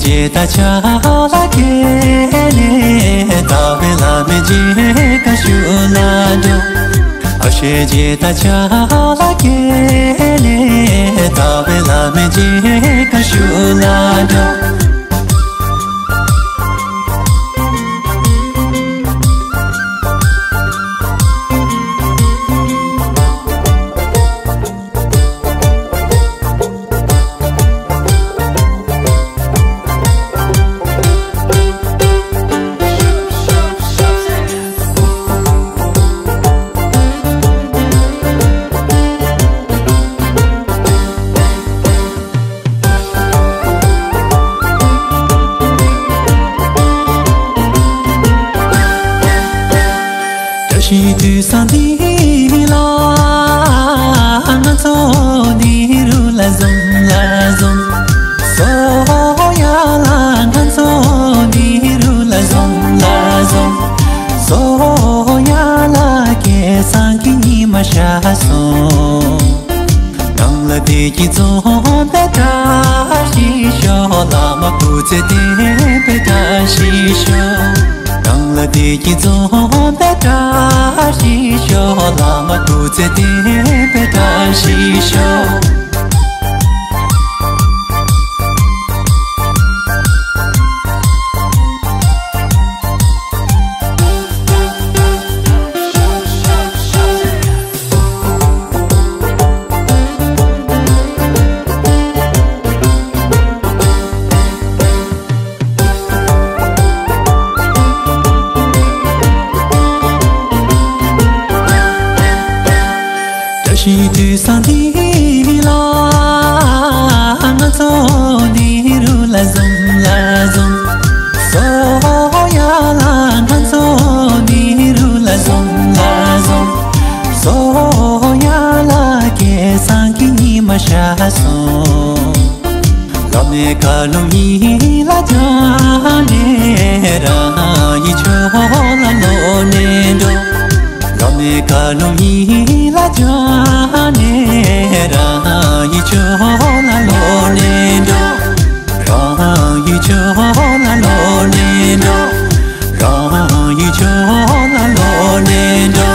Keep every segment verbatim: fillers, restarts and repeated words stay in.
རྗེ་ད་ཆ་ལ་ཀེ་ལེ་ད་བེ་ལ་མེ་རྗེ་ཀ་ཤུ་ལ་འགྲོ། ཨ་ཤེ་རྗེ་ད་ཆ་ལ་ཀེ་ལེ་ད་བེ་ལ་མེ་རྗེ་ཀ་ཤུ་ལ་འགྲོ། བཀྲ་ཤིས་དུས་བཟང་འདི་ལ་ང་ཚོ་འདི་རུ་ལ་འཛོམས་ལ་འཛོམས། སོ་ཡ་ལ་ང་ཚོ་འདི་རུ་ལ་འཛོམས་ལ་འཛོམས། སོ་ཡ་ལ་སྐལ་བཟང་གི་ཉི་མ་ཤར་སོང་། ནང་ལ་བདེ་སྐྱིད་འཛོམས་པའི་བཀྲ་ཤིས་ཤོག། བླ་མ་སྐུ་ཚེ་བརྟན་པའི་བཀྲ་ཤིས་ཤོག། ནང་ལ་བདེ་སྐྱིད་འཛོམས་པའི་བཀྲ་ཤིས་ཤོག། བླ་མ་སྐུ་ཚེ་བརྟན་པའི་བཀྲ་ཤིས་ཤོག། བཀྲ་ཤིས་དུས་བཟང་འདི་ལ་ང་ཚོ་འདི་རུ་ལ་འཛོམས་ལ་འཛོམས། སོ་ཡ་ལ་ང་ཚོ་འདི་རུ་ལ་འཛོམས་ལ་འཛོམས། སོ་ཡ་ལ་སྐལ་བཟང་གི་ཉི་མ་ཤར་སོང་། བླ་མའི་བཀའ་ལུང་ཡིད་ལ་བཅངས་ནས། རང་ཉིད་ཆོས་ལ་བློ་གནས་འགྲོ། བླ་མའི་བཀའ་ལུང་ཡིད་ལ་བཅངས་ནས། རང་ཉིད་ཆོས་ལ་བློ་གནས་འགྲོ། རང་ཉིད་ཆོས་ལ་བློ་གནས་འགྲོ། རང་ཉིད་ཆོས་ལ་བློ་གནས་འགྲོ།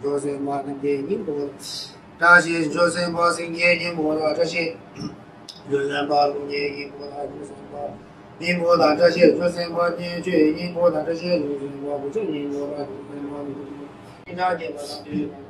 ཇོ་སེམས་དཔའ་རྣམས་ཀྱི་སྙིང་པོ། བཀྲ་ཤིས་ཇོ་སེམས་དཔའ་སེང་གེའི་སྙིང་པོ་ལ་བཀྲ་ཤིས། ཇོ་སེམས་དཔའ་ཀླུ་གཉན་སྙིང་པོ་ལ་ཇོ་སེམས་དཔའ་སྙིང་པོ་ལ་བཀྲ་ཤིས། ཇོ་སེམས་དཔའ་གནོད་བྱེད་སྙིང་པོ་ལ་བཀྲ་ཤིས། ཇོ་སེམས་དཔའ་བུ་ཆུང་སྙིང་པོ་ལ་ཇོ་སེམས་དཔའ་མི་ཆུང་སྙིང་པོ་ལ་བཀྲ་ཤིས།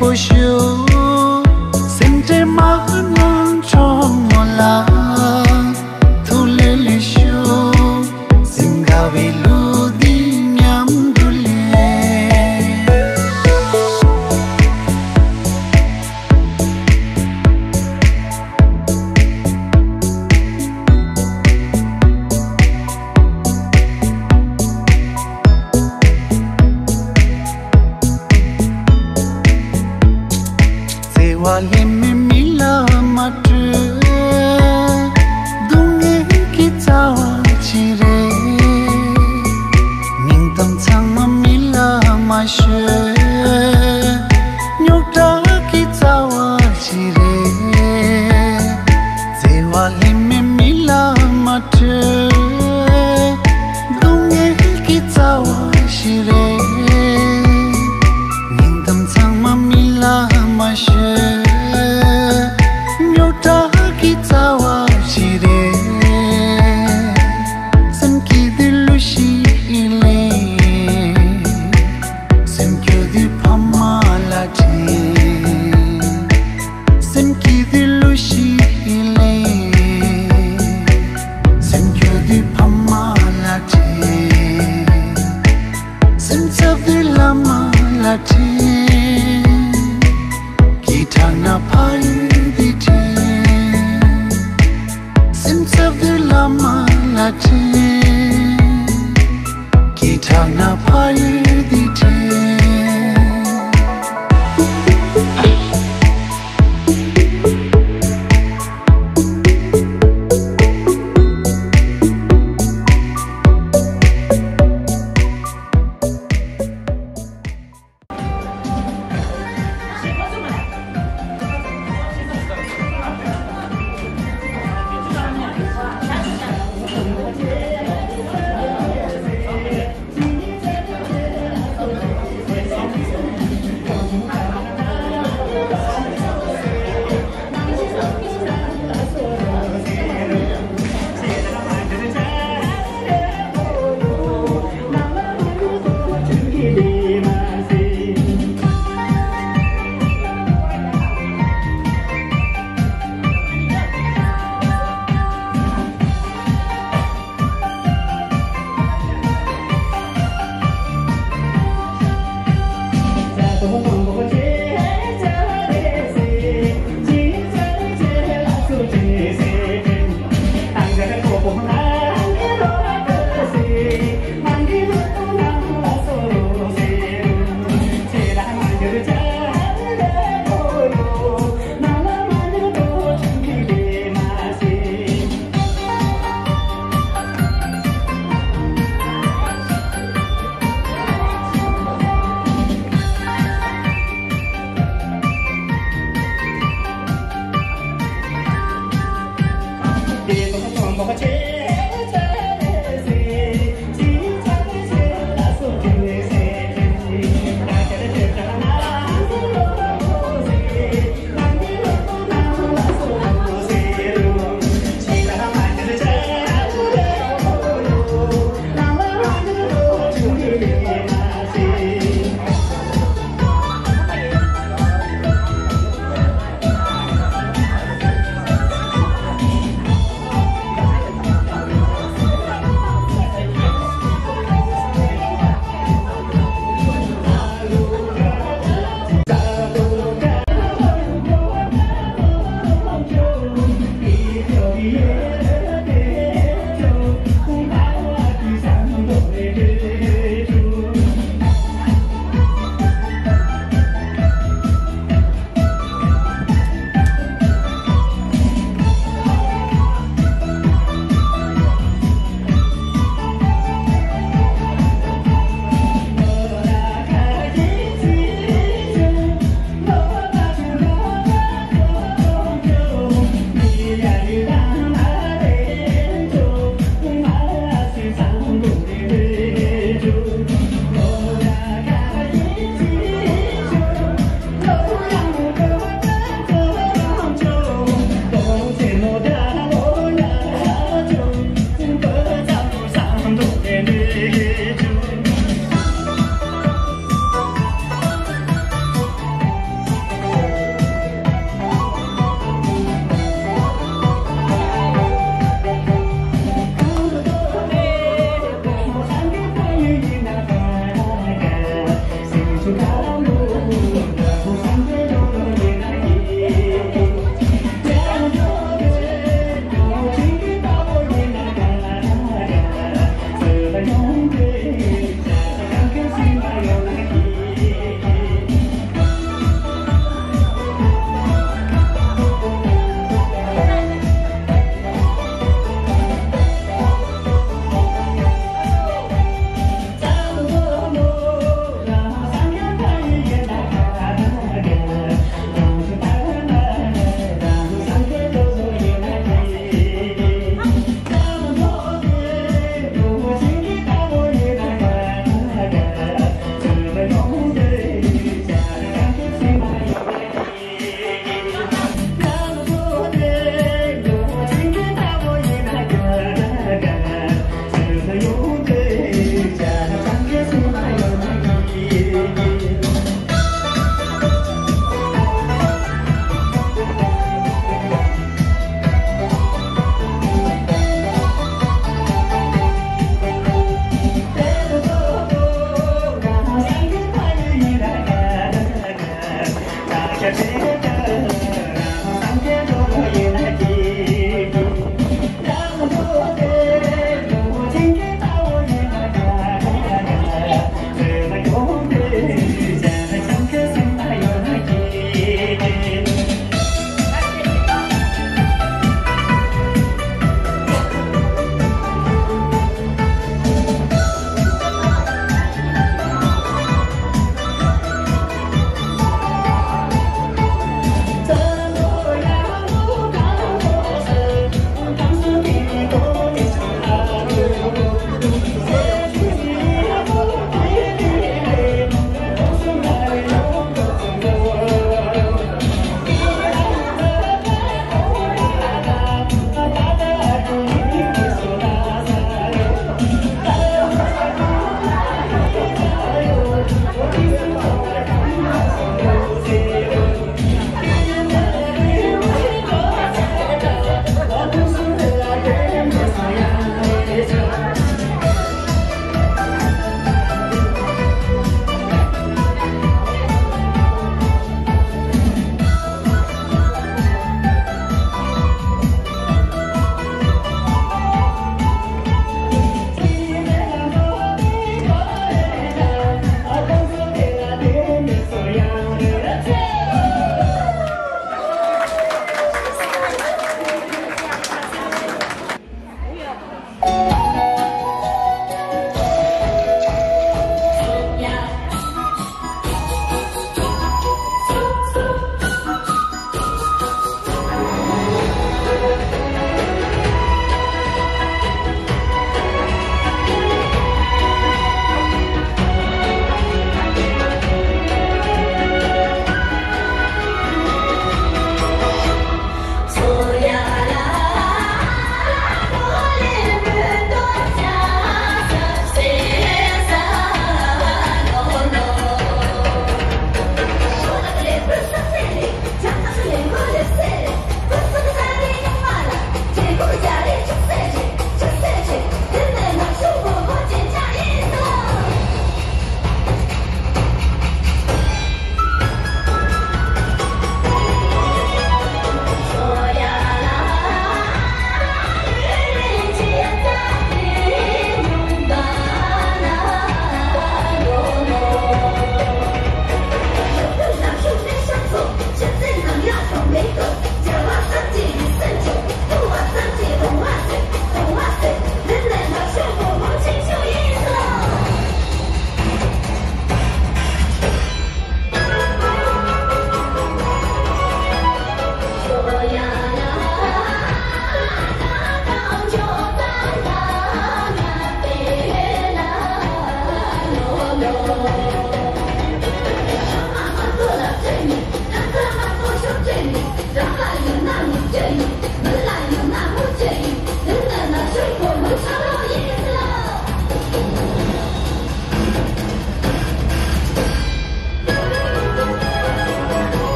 པོ་ཞུ། སེམས་ཁྲལ་མ་གནང་གྲོགས་མོ་ལ། ཐུགས་ལྷོད་ལྷོད་ཞུ། སེམས་དགའ་བའི་གླུ་འདི་མཉམ་དུ་ལེན། བརྩེ་བ་ལྷད་མེད་མི་ལ་མ་སྤྲོད། སྡུག་བསྔལ་གྱི་རྩ་བ་ཅི་རེད། སྙིང་གཏམ་ཚང་མ་མི་ལ་མ་ཤོད། རྙོག་དྲ་གི་རྩ་བ་ཅི་རེད། བརྩེ་བ་ལྷད་མེད་མི་ལ་མ་སྤྲོད། སྡུག་བསྔལ་གྱི་རྩ་བ་ཞིག་རེད། སྙིང་གཏམ་ཚང་མ་མི་ལ་མ་ཤོད། རྙོག་དྲ་གི་རྩ་བ་ཞིག་རེད། སེམས་སྐྱིད་དུས་གླུ་ཞིག་ལེན། སེམས་སྐྱོ་དུས་ཕ་མ་ལ་དྲན། སེམས་སྐྱིད་དུས་གླུ་ཞིག་ལེན། སེམས་སྐྱོ་དུས་ཕ་མ་ལ་དྲན། སེམས་འཚབ་དུས་བླ་མ་ལ་དྲན། སྐད་གྲགས་ན་ཕ་ཡུལ་འདི་དྲན། སེམས་འཚབ་དུས་བླ་མ་ལ་དྲན། སྐད་གྲགས་ན་ཕ་ཡུལ་འདི་དྲན།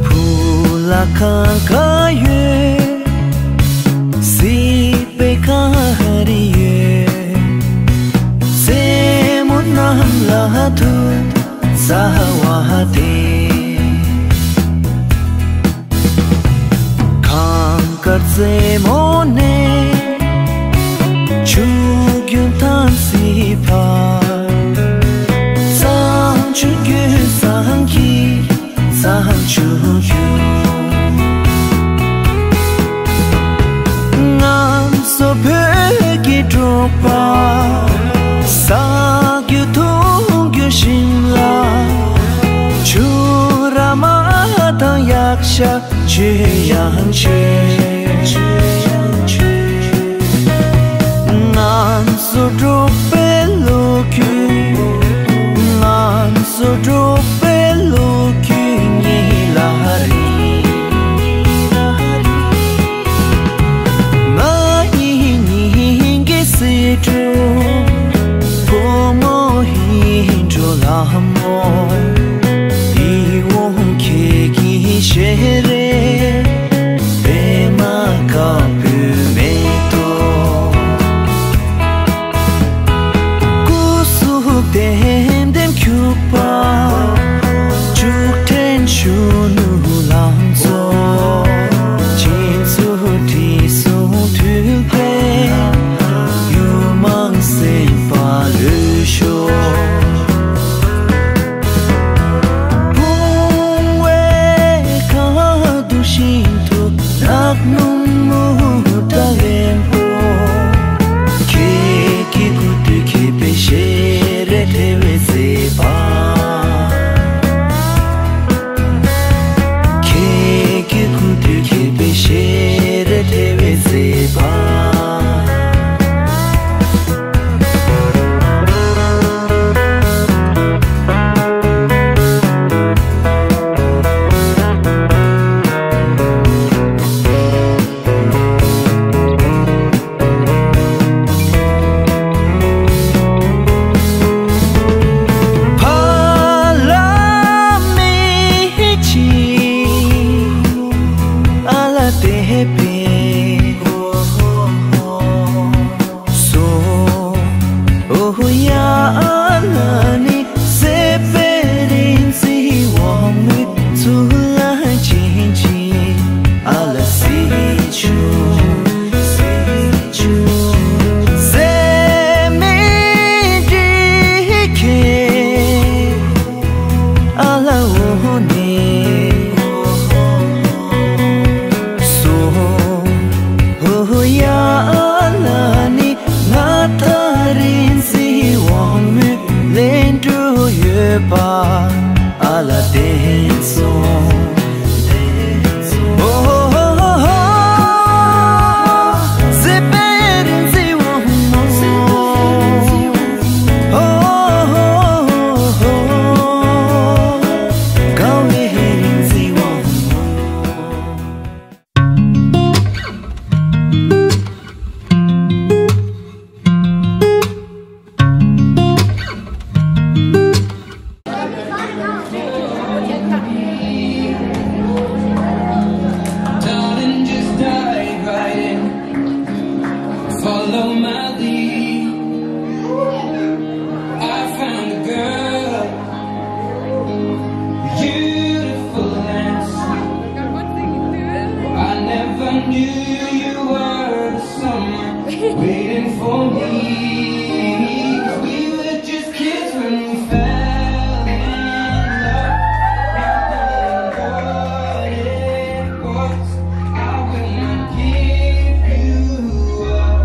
བུ་ལ་གང་ག་ཡོད། སྲིད་པའི་ག་རེ་ཡོད། རྩེ་མོ་གནམ་ལ་ཐུག་ཚ་བ་དེ། གངས་དཀར་རྩེ་མོ་ནས་ཆུ་རྒྱུན་ཐང་སི་བར། བསང་ཆུ་རྒྱུན་བསང་གི་བསང་ཆུ་རྒྱུན། ང་ཚོ་བོད་ཀྱི་འབྲོག་པ་ཟ་རྒྱུ་འཐུང་རྒྱུ་ཞིམ་ལ། ཆུ་ར་མ་དང་གཡག་ཤ་ཆོས་ཡང་ཆོས། ང་ཚོ་འབྲོག་པའི་ལོ་རྒྱུས། ང་ཚོ་འབྲོག་པ། Darling, just dive right in. Follow my lead. I found a girl, beautiful and sweet. I never knew you were the someone waiting for me. We were just kids when we fell in love. Not knowing what it was, I will not give you up.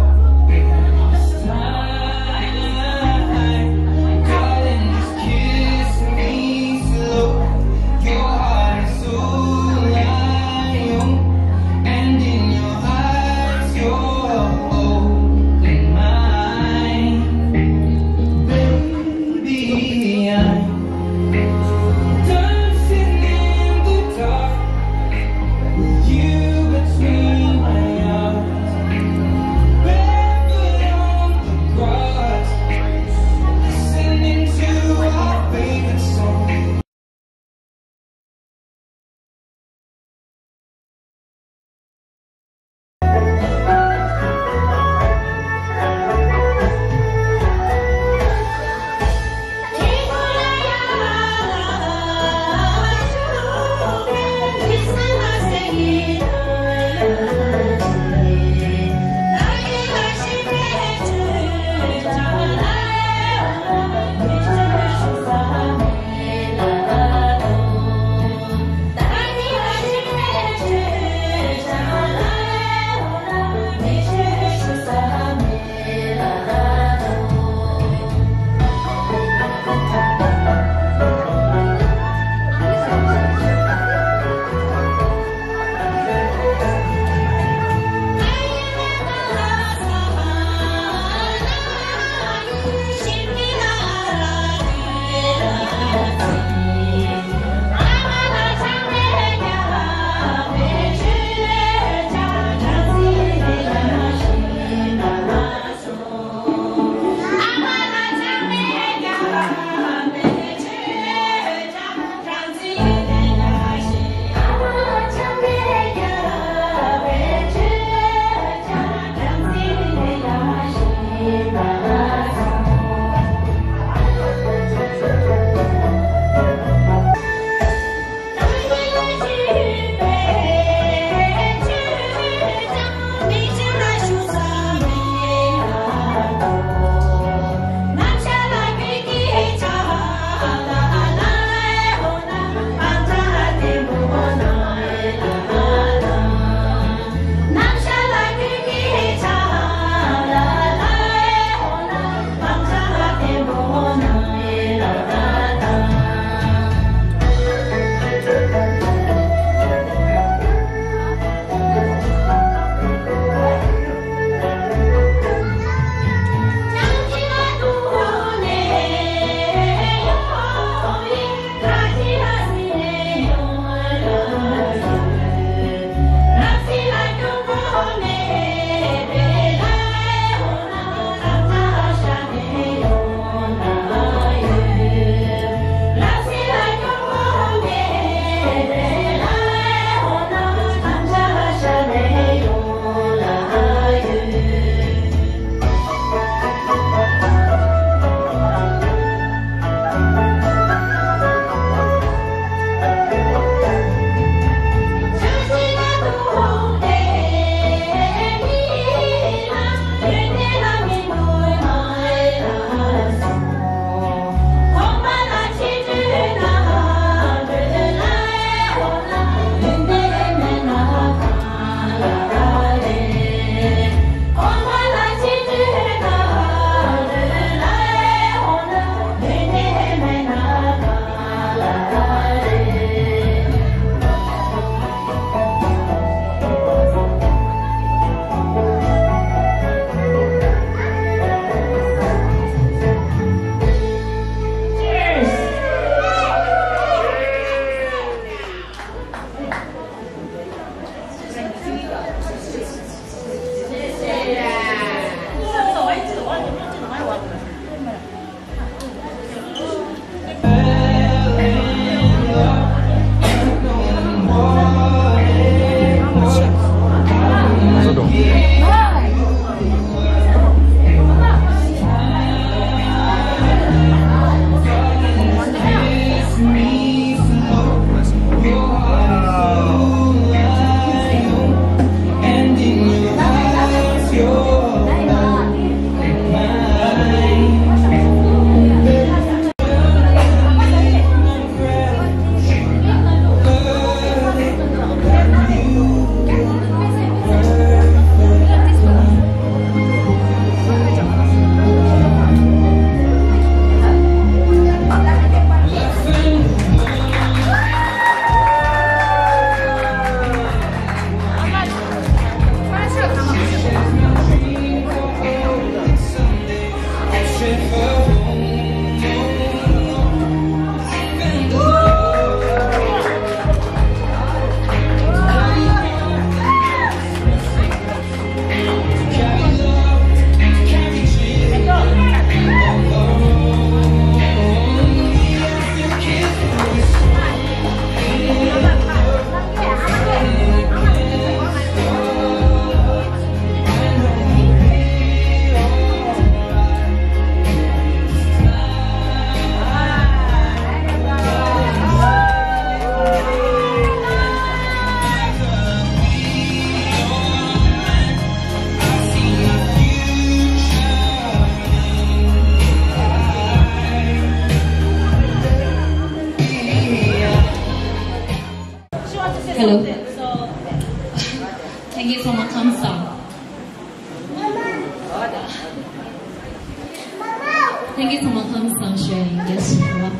ལྷན་རྒྱས་ཚང་མ་ཁམས་བཟང་ཞུ་ཡ་ཡིན། རྒྱ་ཞིག་རེད་བ།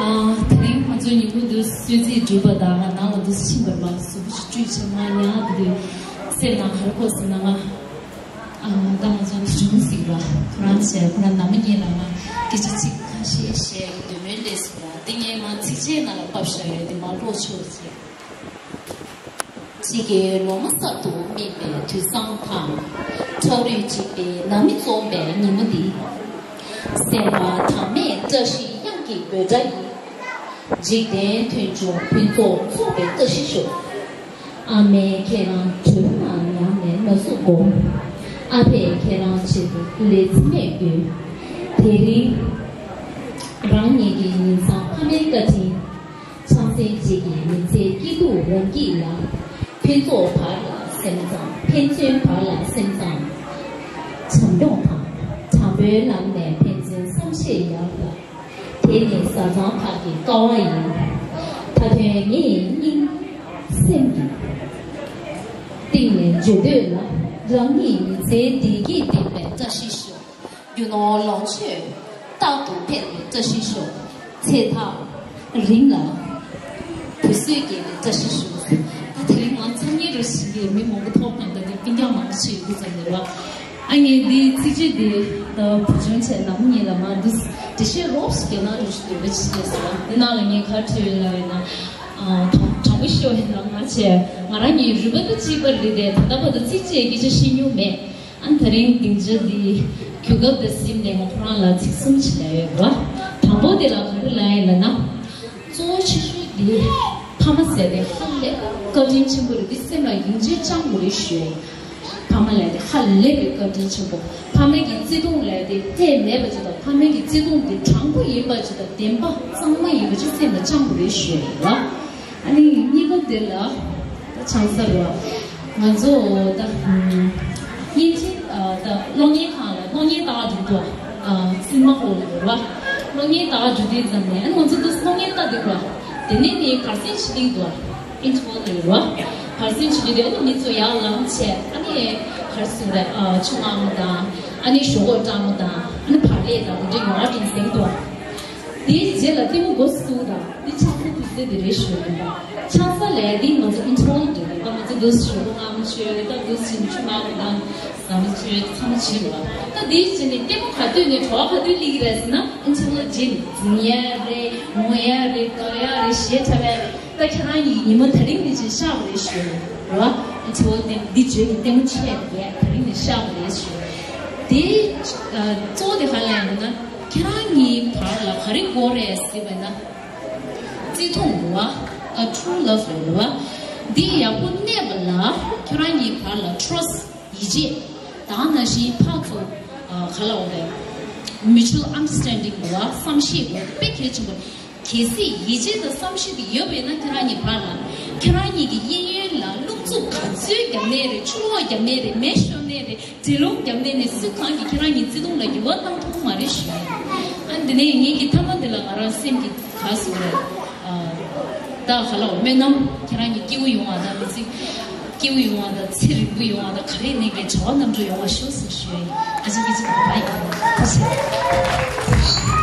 ཨ། དེ་རིང་ང་ཚོ་ཉིན་གུང་དུ་གསོལ་ཚིགས་གྲུབ་པ་དང་ནང་ལ་དུ་ཕྱིན་པར་བ་གཟུགས་པོ་ཞིག་བཀྲུས་ཆེ་མ་ཉག་དེ་དུས་སེམས་ནང་ག་རེ་གོ་སོང་ན་ང་། ཨ། ད་ང་ཚོ་དུ་བྱུང་ཟིག་ར་ཁོ་རང་བྱས་ཁོ་རང་ནང་མི་གཉིས་ལ་ང་སྐད་ཆ་ཚིག་ཁ་ཤས་བཤད་ཀྱི་འདོད་མོས་སླེབས་སོང་ར། དེ་ངས་ང་ཚིགས་བཅད་ནང་ལ་ཕབ་བཞག་ཡོད་དེ་མ་ཀློག་ཆོག་ཟེར། གཅིག་གི་ལོ་མ་གསར་དུ་སྨིན་པའི་དུས་བཟང་དང་། ཁྲག་རུས་གཅིག་པའི་ནང་མི་འཛོམས་པའི་ཉིན་མོ་འདི། སེམས་པ་དང་མེད་བཀྲ་ཤིས་གཡང་གི་འབོད་སྒྲ་ཡིས། འཇིག་རྟེན་མཐུན་འཇོག་ཕུན་ཚོགས་ཚོགས་པའི་བཀྲ་ཤིས་ཤོག། ཨ་མས་ཁྱེད་རང་གྲོད་ཁོག་ནང་མྱངས་ནས་ན་ཟུག་སྒོམ། ཨ་ཕས་ཁྱེད་རང་ཆེད་དུ་ལས་རྩིས་མེད་དགོས། དེ་རིང་རང་ཉིད་ཀྱི་ཉིན་བཟང་ཕ་མའི་བཀའ་དྲིན། ཆང་སའི་རྗེས་ཀྱི་མི་ཚེའི་སྐྱིད་སྡུག་རང་སྐྱིད་ལ། ཕུན་ཚོགས་བར་ལ་སེམས་གཙང་། ཕན་ཚུན་བར་ལ་སེམས་གཙང་། བྱམས་སྐྱོང་དང་། དྲང་པོའི་ལམ་ནས་ཕན་ཚུན་བསམ་ཤེས་ཡག་པ། དེ་ནི་བཟའ་ཚང་བར་གྱི་ཀ་བ་ཡིན། མཐའ་དོན་ངས་སྙིང་སེམས་ཀྱི་གཏིང་ནས་བརྗོད་འདོད་ལ། རང་ཉིད་མི་ཚེའི་བདེ་སྐྱིད་ལྡན་པའི་བཀྲ་ཤིས་ཤོག། རྒྱུ་ནོར་ལོངས་སྤྱོད་རྟག་ཏུ་འཕེལ་བའི་བཀྲ་ཤིས་ཤོག། ཚེ་ཐག་རིང་ལ་བུ་གསོས་སྐྱེས་པའི་བཀྲ་ཤིས་ཤོག། ད་དེ་རིང་ང་ཚང་མའི་རོ་ཞིག་གི་མི་མང་པོ་ཐོག་ནས་ད་དེ་སྤུན་ཀྱག་མང་པོ་ཞིག་ཡོད་ཙམ་རེད་བ། ཨ་ངས་འདི་ཚིགས་བཅད་འདི་ད་བུ་ཆུང་བྱས་ནམ་ཉིན་ལ་མ་འདི་འགྲེལ་བཤད་རོབ་ཞིག་རྒྱག་ན་རོ་ཞིག་འདོད་པ་ཞིག་སྐྱེས་སོང་། འདི་ནང་ལ་ངས་ག་རེ་བྲིས་ཡོད་ལབ་ཡོད་ན། ཨ། དྲང་པོ་ཤོད་ཡིན་ལ་ང་བྱས་ང་རང་ཉིད་རུས་པ་དང་གཅིག་པ་རེད་དེ། ད་ལྟ་བར་དུ་ཚིགས་བཅད་སྐད་ཆ་བཤད་མྱོང་མེད། ཨ་ནི་ད་རིང་སྡིངས་ཆ་འདི་གོ་སྐབས་དེ་ཟིན་ནས་ང་ཁོ་རང་ལ་ཚིག་གསུམ་ཞིག་ལབ་ཡོད་རེད་བ། དང་པོ་དེ་ལ་ག་རེ་ལབ་ཡིན་ལབ་ན། གཙོ་བོ་ཆེ་ཤོས་འདི་ཕ་མ་ཟེར་དེ་ཧ་ལས་པའི་བཀའ་དྲིན་ཆེན་པོ་རེད། འདི་སེམས་ལ་ཡིད་ཆེས་བཅངས་དགོས་རེད་ཞུ་ཡ་ཡིན། ཕ་མ་ལབ་དེ་ཧ་ལས་པའི་བཀའ་དྲིན་ཆེན་པོ། ཕ་མའི་གི་བརྩེ་དུང་ལབ་དེ་ལྷད་མེད་པ་ཅིག་དང་། ཕ་མའི་གི་བརྩེ་དུང་དེ་དྲང་པོ་ཡིན་པ་ཅིག་དང་། བདེན་པ་གཙང་མ་ཡིན་པ་ཅིག་སེམས་ལ་བཅངས་དགོས་རེད་ཞུ་ཡ་ཡིན་ལ། ཨ་ནི་གཉིས་པ་དེ་ལ་ད་ཆང་ས་རེད་བ། ང་ཚོ་ད་ཨམ། བརྙན་འཕྲིན་ཨ། ད་གློག་བརྙན་ཁང་ལ་གློག་བརྙན་ལྟ་ག་འགྲོ་འདུག་ཨ། སིནི་མ་ཧོལ་ལ་རེད་བ། གློག་བརྙན་ལྟ་ག་འགྲོ་དུས་ཙམ་ནས་ཨ་ནི་ང་ཚོ་ད་གློག་བརྙན་ལྟ་འདུག་ར། དེ་ནས་ནི་གར་སེམས་ཤིག་འདུག་ཨ། ཨིན་ཊར་ཝལ་རེད་བ། གར་སེམས་ཤིག་འདུག་ཨ་ནི་མི་ཚོ་ཡར་ལངས་བྱས། ཨ་ནི་གར་སེམས་རེད་ཨ། ཆུ་དམར་མོ་དང་། ཨ་ནི་ཞོག་ཁོག་སྐྲག་མོ་དང་། ཨ་ནི་བག་ལེབ་དང་དེ་འདྲའི་ངོ་ར་ཅིག་ཟིན་འདུག་ཨ། དེའི་རྗེས་ལ་ལྟད་མོ་འགོ་བཙུགས་དང་། འདི་ཆང་ས་དུས་ཚོད་དེ་རེད་ཞུ་ཡ་ཡིན་པ། ཆང་ས་ལས་འདི་ང་ཚོ་ཨིན་ཊར་ཝལ་འདྲ་རེད། ད་ང་ཚོ་འདུག་སེ་ཞོག་ཁོག་མངར་མོ་མཆོད་རེད། ད་འདུག་སེ་ཆུ་དམར་མོ་དང་ཟ་མ་མཆོད་ཚང་མ་བྱེད་རེད་བ། ད་འདིའི་རྗེས་ནས་ལྟད་མོ་ག་དུས་ནས་བྲོ་བ་ག་དུས་སླེབས་ཀྱི་རེད་ཟེར་ན། ཨིན་ཊར་ཝལ་རྗེས་ནས་འཛིང་ཡ་རེད། ངུ་ཡ་རེད། དགའ་ཡ་རེད། ཞེ་དྲག་པས། ད་ཁྱེད་རང་གཉིས་ཉི་མ་དེ་རིང་ནས་ཅིག་ཤར་བ་རེད་ཞུ་རེད་བ། ཨིན་ཊར་ཝལ་དེ་འདི་བརྗོད་ཀྱི་ལྟད་མོ་ཆད་རེད། དེ་རིང་ནས་ཤར་བ་རེད་ཞུ། དེ་གཙོ་བོ་དེ་ག་ལ་ཡིན་ན། ཁྱེད་རང་གཉིས་བར་ལ་ག་རེ་དགོས་རེད་ཟེར་བ་ན། བརྩེ་དུང་རེད་བ། ཨ། ཊུ་རུ་ལབ་རེད་བ། འདི་ཡག་པོ་གནས་པ་ལ་ཁྱེད་རང་གཉིས་བར་ལ་ཊྲ་སི་ཊི། ཡིད་ཆེས། དེ་ནང་བཞིན་ཕར་ཚུར་ཨ། ག་ལབ་དགོས་རེད། མིའུ་ཅུ་ཨལ་ཨན་ཌར་སི་ཊེན་ཌིང་རེད་བ། བསམ་ཤེས་དགོས་དཔེ་གལ་ཆེན་པོ། གལ་སྲིད་ཡིད་ཆེས་དང་བསམ་ཤེས་དེ་ཡོད་པས་ན། ཁྱེད་རང་གཉིས་བར་ལ། ཁྱེད་རང་གཉིས་ཀྱི་གཡས་གཡོན་ལ་རླུང་འཚུབ་ག་ཚོད་བརྒྱབ་ནའི་རེད། ཆུ་ལོག་བརྒྱབ་ནའི་རེད། མེ་ཤོར་ནའི་རེད། འདྲེ་ལོག་བརྒྱབ་ནའི་རེད། སུ་གང་གིས་ཁྱེད་རང་གཉིས་བརྩེ་དུང་ལ་འགྱུར་བ་བཏང་ཐུབ་ཀྱི་མ་རེད་ཞུ། ཨ། འདི་ནས་ངེད་ཀྱི་མཐའ་མ་འདི་ལ་ང་རང་སེམས་ཀྱི་ག་ཟེར་རེད། ཨ། ད་ག་ལབ། སྨོན་ལམ། ཁྱེད་རང་གཉིས་སྐྱིད་པོ་ཡོང་བ་དང་། མི་ཚེ་སྐྱིད་པོ་ཡོང་བ་དང་། ཚེ་རིང་པོ་ཡོང་བ་དང་། ག་རེ་གནང་གི་བྱ་བ་རྣམ་གྲོལ་ཡོང་བ་ཤོག་ཟེར་ཞུ་ཡ་ཡིན། ཨ་ཅག་གི་ཅིག་ག་པ་ཡིན། ཐུགས་རྗེ་ཆེ།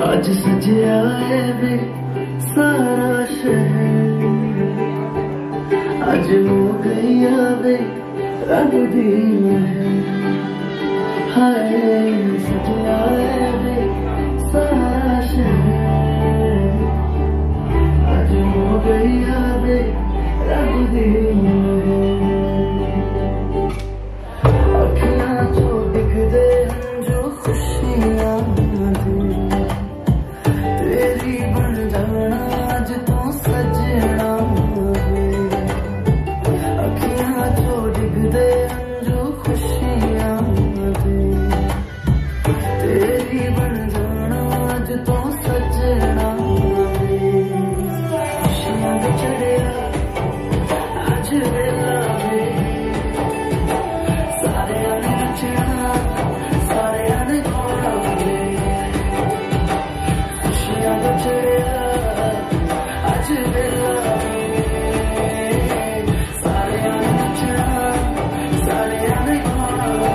आज सजया है वे सारा शहर, आज हो गई है वे रंग दी महक। हाय सजया है वे सारा शहर, आज हो गई है वे रंग दी महक। अखियां चो दिखदे हन जो खुशियां दे, तेरी बन जाना अज तो सजना वे। अखियां चो दिखदे हन जो खुशियां दे, तेरी बन जाना अज तो सजना वे। खुशियां दे चढ़िया अज वेला वे, सारे आने नचना, सारे आने गाना वे। खुशियां दे चढ़िया अज वेला वे, सारे आने नचना, सारे आने गाना वे।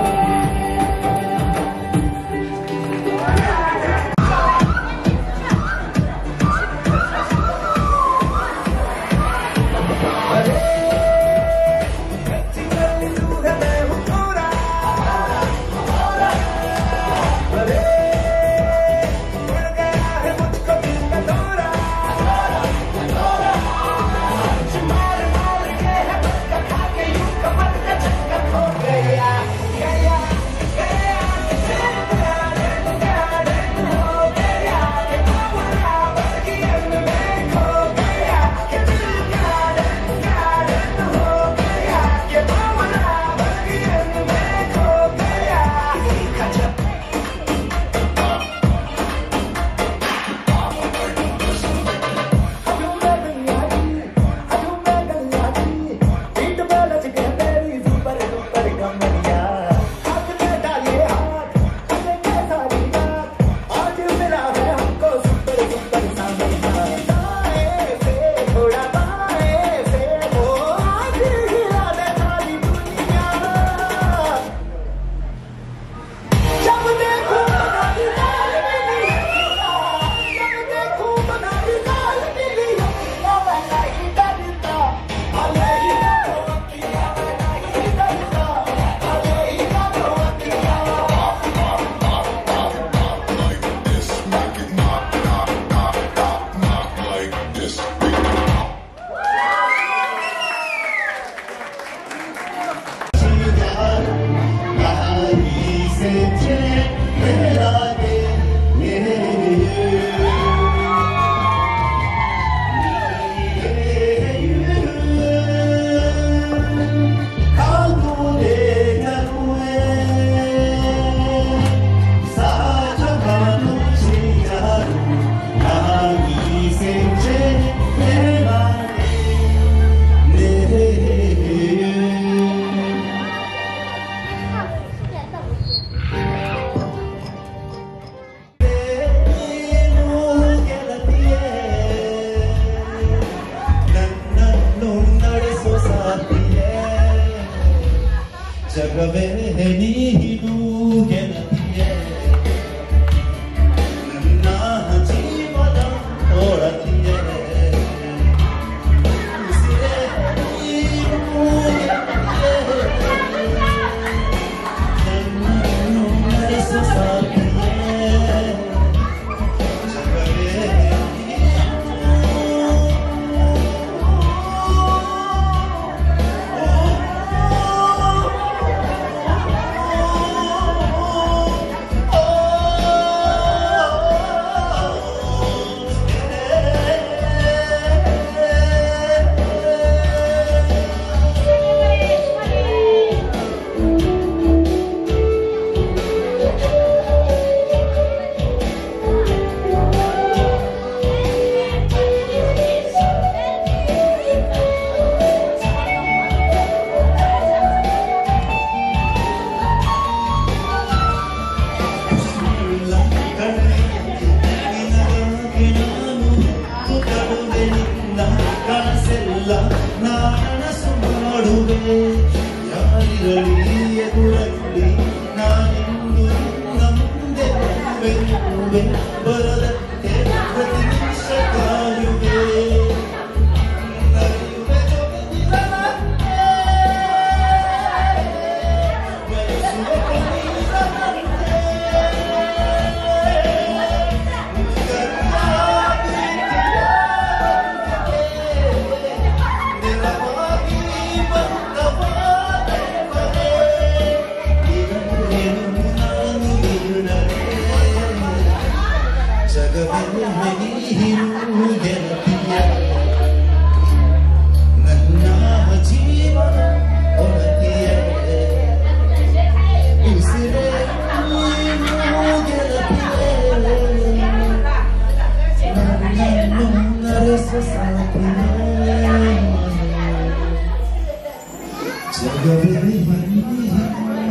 जगबेरी मनी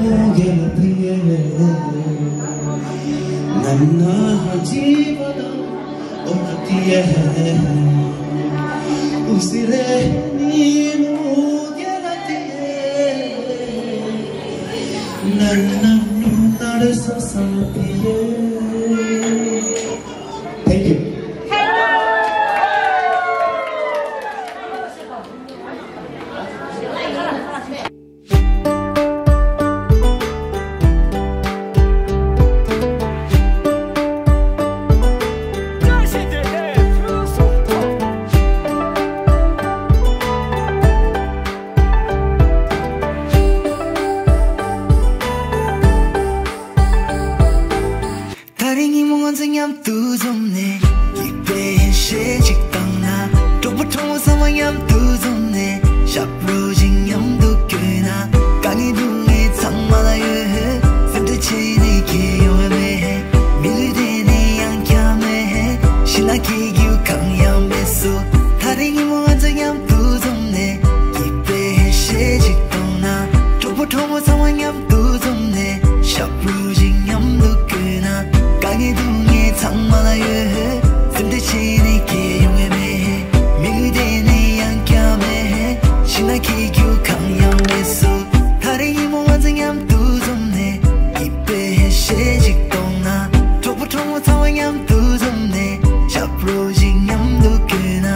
मुगेल प्रिय नन्ना जीवन उन्नतिय उसिरे नी मुगेल प्रिय नन्ना नुनर ससा प्रिय। Thank you. ད་རེས་ཉིན་མོ་ང་ཚོ་མཉམ་དུ་འཛོམས་ནས། སྐྱིད་པའི་ཡེ་ཤེས་ཅིག་བཏང་ན། གྲོགས་པོ་གྲོགས་མོ་ཚང་མ་མཉམ་དུ་འཛོམས་ནས། ཞབས་བྲོ་ཅིག་མཉམ་དུ་བསྐྱོན་ན། དཀའ་ངལ་སྡུག་བསྔལ་ཚང་མ་ལ་ཡོད། སེམས་ཁྲལ་བྱས་ནས་ཁྱད་ཡོང་བ་མེད། མི་ལུས་བདེ་ནས་ཡང་བསྐྱར་མེད། ཕྱི་ནང་སྐྱིད་སྡུག་གང་ཡང་མེད་སོ། ད་རེས་ཉིན་མོ་ང་ཚོ་མཉམ་དུ་འཛོམས་ནས། སྐྱིད་པའི་ཡེ་ཤེས་ཅིག་བཏང་ན། གྲོགས་པོ་གྲོགས་མོ་ཚང་མ་མཉམ་དུ་འཛོམས་ནས། ཞབས་བྲོ་ཅིག་མཉམ་དུ་བསྐྱོན་ན། དཀའ་ངལ་སྡུག་བསྔལ་ཚང་མ་ལ་ཡོད། སེམས་ཁྲལ་བྱས་ནས་ཁྱད་ཡོང་བ་མེད། མི་ལུས་བདེ་ནས་ཡང་བསྐྱར་མེད། ཕྱི་ནང་སྐྱིད་སྡུག་གང་ཡང་མེད་སོ། ད་རེས་ཉིན་མོ་ང་ཚོ་མཉམ་དུ་འཛོམས་ནས། སྐྱིད་པའི་ཡེ་ཤེས་ཅིག་གཏོང་ན། གྲོགས་པོ་གྲོགས་མོ་ཚང་མ་མཉམ་དུ་འཛོམས་ནས། ཞབས་བྲོ་ཅིག་མཉམ་དུ་བསྐྱོན་ན།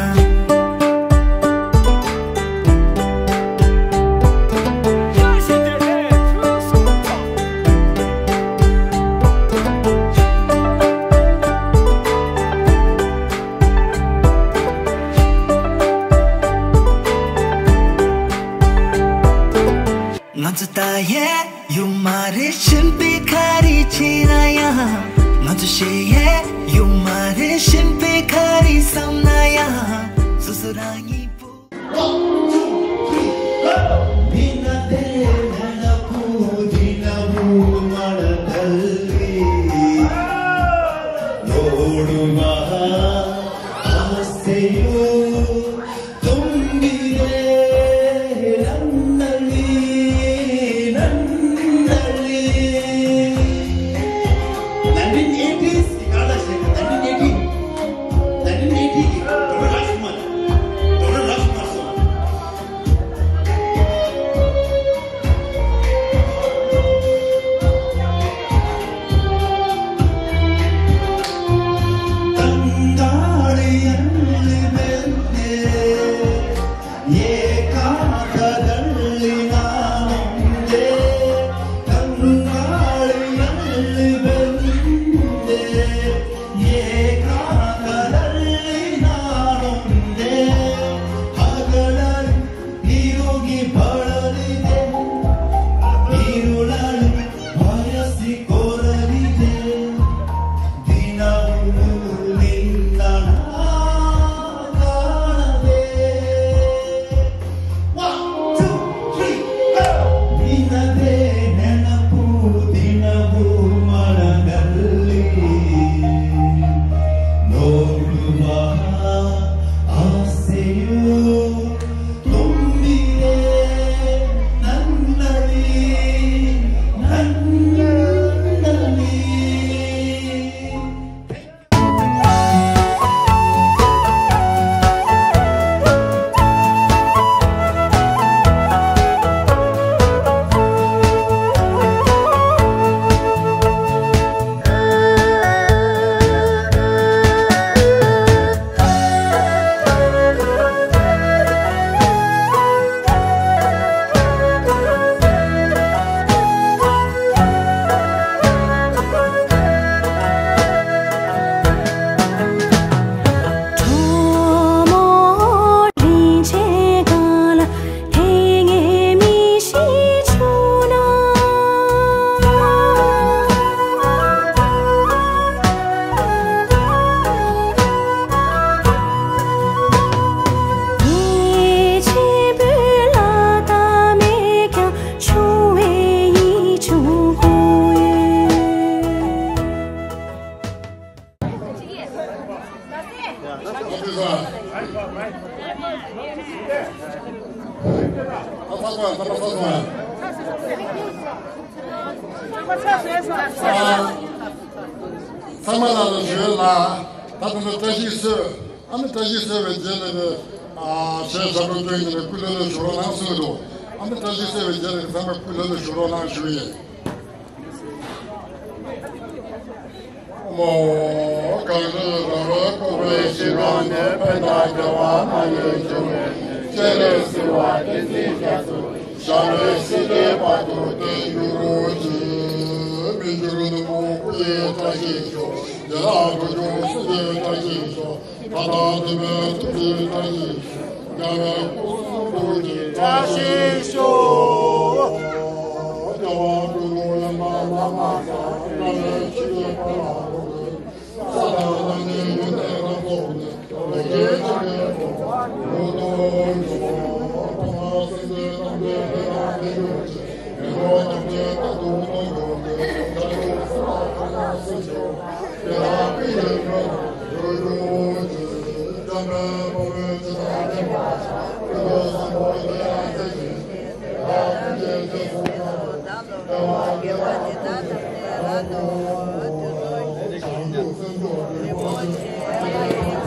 ང་ཚོ་ད་ཡས་ཡོད་མ་རེད། གཞན་པའི་ག་རེ་བྱས་ན་ཡང་། ང་ཚོ་ཞེ་ཡས་ཡོད་མ་རེད། གཞན་པའི་ག་རེ་བསམ་ན་ཡང་། སོ་སོ་རང་ཉིད་པོ། Nineteen eighties གི་ག་ལ་ཞིག nineteen eighty, nineteen eighty གི་ཌོག་ཊར་རཱཇ་ཀུ་མཱར། ཌོག་ཊར་རཱཇ་ཀུ་མཱར་སོང་། ཚང་མ་ལ་ལ་ཞུ་ཡོད་ལ། ད་ལྟ་བཀྲ་ཤིས་གསོལ། ཨ་ནི་བཀྲ་ཤིས་གསོལ་བའི་རྗེས་ལ་ནི། ཨ་ཞེས་ཞབས་བྲོ་སྟོན་གྱིན་ནས་སྐུ་ལྷོད་ལྷོད་བཞུགས་རོགས་གནང་གསུངས་འདུག་ཨ་ནི་བཀྲ་ཤིས་གསོལ་བའི་རྗེས་ལ་ནི་ཚང་མ་སྐུ་ལྷོད་ལྷོད་བཞུགས་རོགས་གནང་ཞུ་ཡིན། ཨོ་མོ། གངས་རི་ར་བས་བསྐོར་བའི་ཞིང་ཁམས་ནས། ཕན་དང་བདེ་བ་མ་ལུས་འབྱུང་བའི་སྤྱན་རས་གཟིགས་དབང་བསྟན་འཛིན་རྒྱ་མཚོ། ཞབས་ལ་སྲིད་མཐའི་བར་དུ་བརྟན་གྱུར་ཅིག་མི་འགྱུར་ནུབ་མོ་སྐུ་ཡི་བཀྲ་ཤིས་ཤོག་བདེ་བླག་ཐུགས་འབྱུང་སྲིད་མཐའི་བཀྲ་ཤིས་ཤོག་མཐའ་དག་མཐུན་པའི་ཐུགས་ཀྱི་བཀྲ་ཤིས་ཤོག་རྒྱལ་བའི་སྐུ་གསུང་ཐུགས་ཀྱི་བཀྲ་ཤིས་ཤོག་རྒྱལ་བ་ཀུན་ལུང་ཡང་དག་བླ་མ་ཡང་། རྣམ་པའི་ཆོས་ཀྱི་འཁོར་ལ་འགོད་པའི། ས་དང་ལམ་གྱི་ཡོན་ཏན་རབ་རྫོགས་ནས། ལེགས་བཤད་ཆོས་ཀྱི་འཁོར་ལོ་ལོ་ཏོག་ཙམ། ཐོག་མར་སེམས་ཅན་ཐམས་ཅད་ཕན་དང་ལྡན་གྱུར་ཅིག་མི་མཐོང་ཐམས་ཅད་རྟག་ཏུ་མཐོང་གྱུར་ཅིག་བྱང་ཆུབ་སེམས་དཔའ་ཐོབ་པར་བྱེད་ཅིག་དེ་དག་ཀུན་གྱི་དོན་དུ་འགྲོ་གྱུར་ཅིག་འཇམ་དཔལ་དཔའ་བོས་ཇི་ལྟར་མཁྱེན་པ་བཞིན། ཀུན་ཏུ་བཟང་པོ་དེ་ཡང་མཛད་ཅིང་། དེ་དག་ཀུན་གྱི་རྗེས་སུ་བདག་སློབ་ཅིང་། དགེ་བ་འདི་དག་ཐམས་ཅད་རབ་ཏུ་བསྔོ། བྱང་ཆུབ་སེམས་མཆོག་རིན་པོ་ཆེ།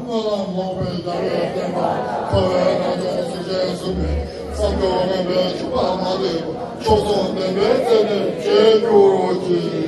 སྨོན་ལམ་ལོག་པའི་རྒྱལ་བའི་བསྟན་པ། འཁོར་བའི་ནང་དུ་གཟུགས་ཅན་གཟུགས་མེད་བསམ་སྦྱོར་ངན་པའི་འཁྲུལ་པ་མ་ལུས་པ། མཆོག་གསུམ་བདེན་པའི་རྩལ་ནི་འཆད་གྱུར་ཅིག